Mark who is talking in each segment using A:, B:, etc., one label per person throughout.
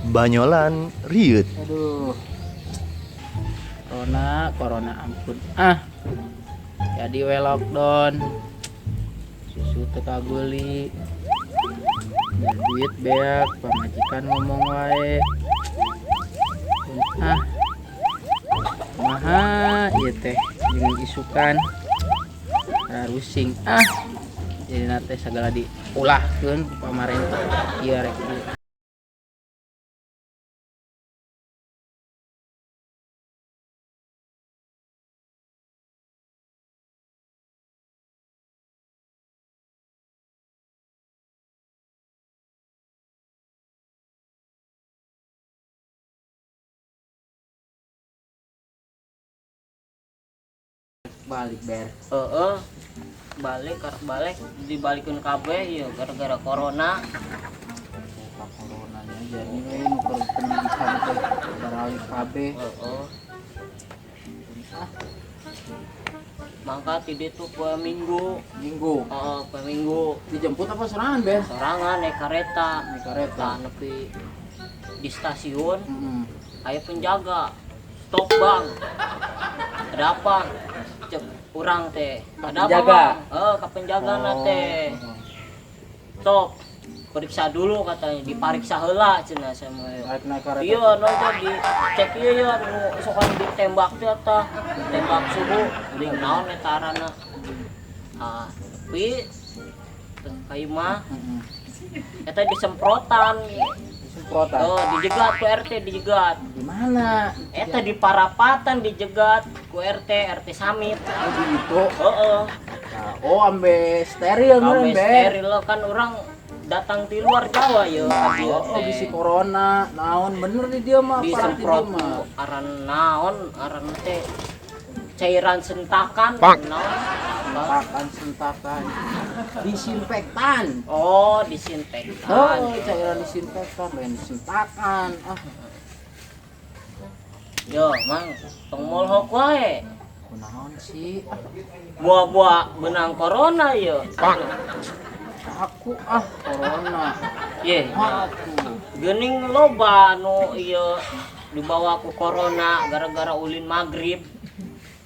A: Banyolan rieut.
B: Aduh. Corona, corona ampun. Ah. Jadi we lockdown. Susu teu kabeuli. Duit beak, pamajikan ngomong wae. Ah. Kumaha ieu teh jeung isukan. Rusing ah. Jadi teh segala diulahkeun ku pamarentah. Ieu rek ieu. Balik ber.
C: Heeh. Balik karek balik dibalikeun kabeh ieu gara-gara corona.
B: Muka coronanya jadi we nu keur pendidikan teh baralik kabeh.
C: Heeh.
B: Ah,
C: Mangka ti ditu poe Minggu.
B: Minggu.
C: Heeh, poe Minggu.
B: Dijemput apa sorangan ber?
C: Sorangan naik kareta.
B: Naik kareta.
C: Tah nepi di stasiun aya penjaga. Stop, Bang. Ada apa? Cek urang teh. Ada apa,
B: Penjaga?
C: Bang? Heeh, ka penjagana teh. Stop. Periksa dulu katanya, dipariksa heula cenah sama
B: Naik naik kareta.
C: Iya, nonton dicek ieu ya nu sokan ditembak teh eta. Tembak suhu, geuning naon eta arana. Ah, tapi teu ka imah eta disemprotan.
B: Disemprotan.
C: Oh, dijegat ku RT dijegat.
B: Di mana?
C: Eta di parapatan dijegat ku RT, RT Samit.
B: Oh, gitu.
C: Heeh.
B: Nah, oh ambe steril
C: Ambe
B: meureun ber.
C: steril kan orang datang di luar Jawa ya.
B: Oh, bisi corona, naon bener di dia mah, aparat di dia
C: disemprot
B: mah.
C: ku aran naon aran teh cairan sentakan naon apa?
B: Sentakan, sentakan. Disinfektan.
C: Oh, disinfektan.
B: Oh, cairan disinfektan, lain sentakan. Ah,
C: Yo, Mang, tong molhok wae.
B: kunaon sih? Ah,
C: Buah-buah benang corona yo.
B: aku ah corona.
C: Ye,
B: Aku.
C: geuning loba nu ieu dibawa ku corona gara-gara ulin maghrib.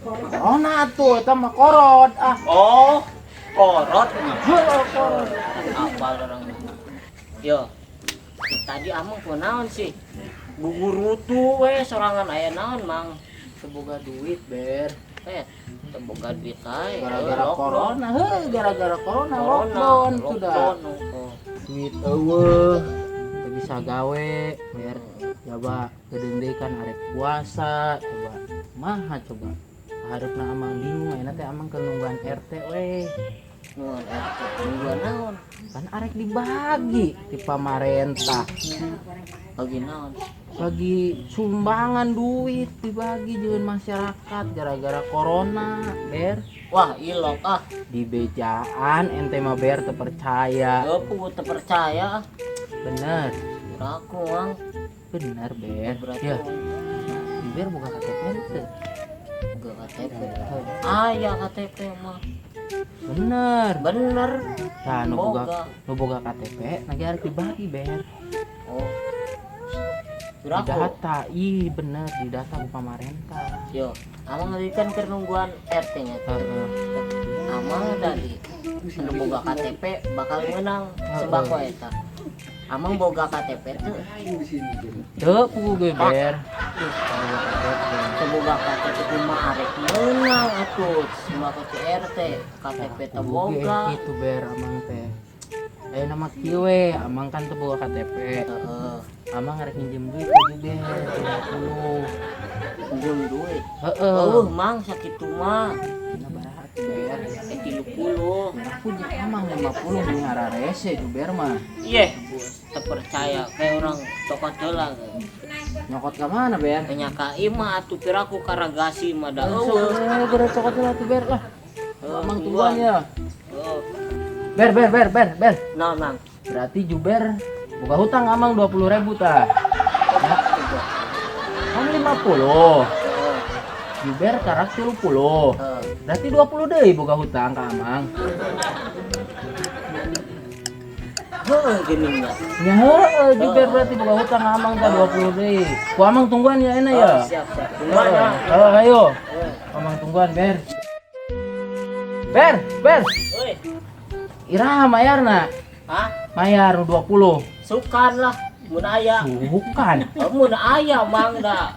B: Corona tuh, eta mah korod ah.
C: Oh, korot.
B: Heuh, korod.
C: Apal orang. Yo, tadi amang kunaon sih? Gugurutu we sorangan aya naon, Mang?
B: Teu boga duit, ber.
C: Eh, teu boga duit ae.
B: Gara-gara
C: Lockdown.
B: corona, heuh, gara-gara corona
C: Corona,
B: lockdown tuh dah.
C: lockdown. Oh.
B: Duit eueuh, teu bisa gawe, ber. Coba geudeung deui kan arek puasa, coba. Maha coba. Hareupna amang bingung, ayeuna teh amang keur nungguan RT we.
C: Nungguan RT, nungguan naon?
B: Kan arek dibagi di pamarentah.
C: Bagi naon?
B: Bagi sumbangan duit dibagi jeung masyarakat gara-gara corona, ber.
C: Wah, ilok ah.
B: Di bejaan ente mah ber teu percaya.
C: Eueuh teu percaya ah.
B: Bener.
C: Aku, Mang.
B: Bener, ber.
C: Berarti
B: Ya, di ber buka KTP teu?
C: Boga KTP. Aya KTP mah.
B: Bener.
C: Bener.
B: Tah nu boga
C: Boga.
B: nu boga KTP lagi arek dibagi, ber.
C: Oh.
B: Di
C: Berapa?
B: data, ih bener di data ku pamarentah.
C: Yo, amang tadi kan keur nungguan RT nya.
B: Heeh.
C: Amang tadi nu boga KTP bakal menang sembako eta. Amang boga KTP tuh,
B: Teu puguh ge ber.
C: teu boga KTP kumaha arek meunang atuh sembako ti RT, KTP teu boga.
B: Gitu ber amang teh. Eh nama kieu we, amang kan teu boga KTP.
C: Heeh.
B: Amang arek minjem duit ka Juber 50.
C: Pinjem duit.
B: Heeh.
C: Eueuh, Mang sakitu mah.
B: Dina baraha atuh ber?
C: Eh 30.
B: Aku jeung amang 50 meni hararese Juber mah.
C: Iya, teu percaya kayak orang cokot heula.
B: Nyokot ka mana ber?
C: Nya ka imah atuh piraku karagasi mah da
B: Langsung
C: eueuh.
B: geura cokot heula atuh ber lah.
C: Heuh,
B: Amang tungguan ya.
C: Heuh.
B: Ber ber ber ber ber.
C: Naon, Mang?
B: Berarti Juber boga hutang amang 20.000 tah. Ya. Kan 50.
C: Heeh.
B: Juber karak 30.
C: Heeh.
B: Berarti 20 deui boga hutang ka amang.
C: Heuh geuning nya.
B: Nya heueuh Juber berarti boga hutang ka Amang tah 20 deui. Ku Amang tungguan ya enak ya.
C: Oh, siap siap. Tungguan ya.
B: Oh, ayo. Amang tungguan, Ber. Ber, Ber.
C: Euy,
B: Iraha mayarna?
C: hah?
B: Mayar nu 20.
C: Sukan lah mun aya.
B: Bukan.
C: Oh, mun aya mang da.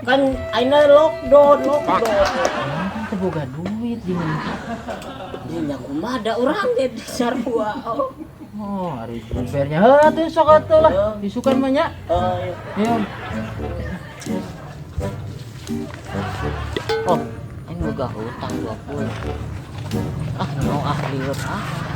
C: Kan ayeuna lockdown, lockdown.
B: Amang teu boga duit di mana?
C: Nya kumaha da urang ge di sarua. Oh.
B: Oh, ari Jubernya. Heuh atuh sok atuh lah. Isukan mah nya.
C: Oh, iya.
B: Ayo.
C: Oh, ini boga hutang 20. Ah, no ah lieur ah.